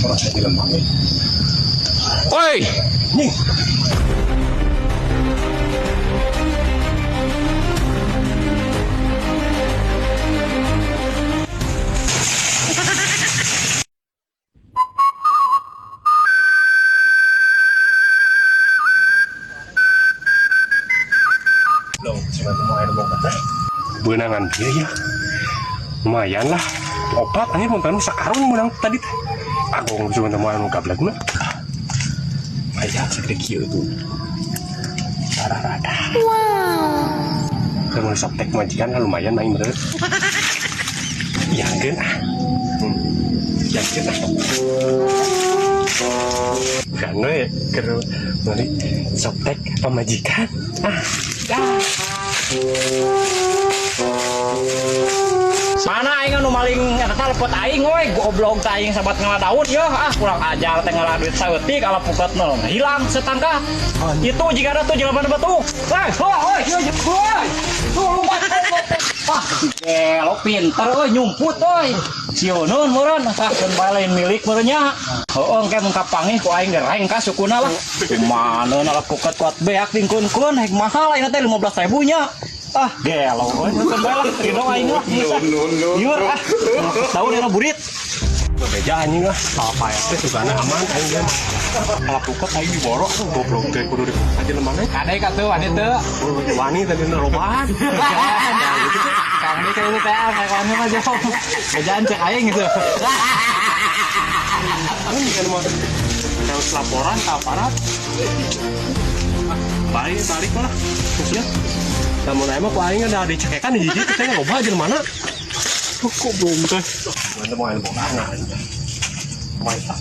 Orang saya jelema we. Woi, Nih. Dong, cuma mau air mau kata. Beunangan kieu ya. Lumayan lah. Opat aja mau kan sakarung menang tadi teh. Agung cuma mau anu gablek mah. Lumayan segede kieu tuh. Rada. Wow. Kalau softtek majikan lah lumayan main bener. Yakin ah. Yakin ah. Karena ya, keur meuli softtek pamajikan. Ah, dah. Mana aing anu maling eta teh lepot aing we, goblok teh aing sabat ngala daun yeuh, ah kurang ajar teh ngala duit saeutik ala puketna hilang setangkah. Itu jika ada tuh jelema batu. Woi, woi, woi, woi. Tuh lompat. Wah, gelo pinter euy nyumput euy. Sieun meureun, ah keun bae lain milik meureun nya. Heueuh engke mun kapanggih ku aing direngkas sukuna lah. Kumaha ala puket kuat beak dingkeun-keun hek mahal ayeuna teh 15.000 nya. Ah, gelo euy, keun bae lah, ridho aing lah. Lieur ah. Daun eta burit. Bebeja anjing lah. Apa ya teh sugana aman aing ge. Ala puket aing diboro goblok teh kudu di aja lemana. Kade ka teu wani teu. Wani tadi lobaan. Kang ini kayak teh kayak mah jauh. Bejaan cek aing gitu. Ini kan mah harus laporan ke aparat. Balik balik lah. Maksudnya namun emang ku aing ada dicekekan di hiji teh loba aja mana. Oh, kok belum teh. Mana mau aing boga anak. Mantap.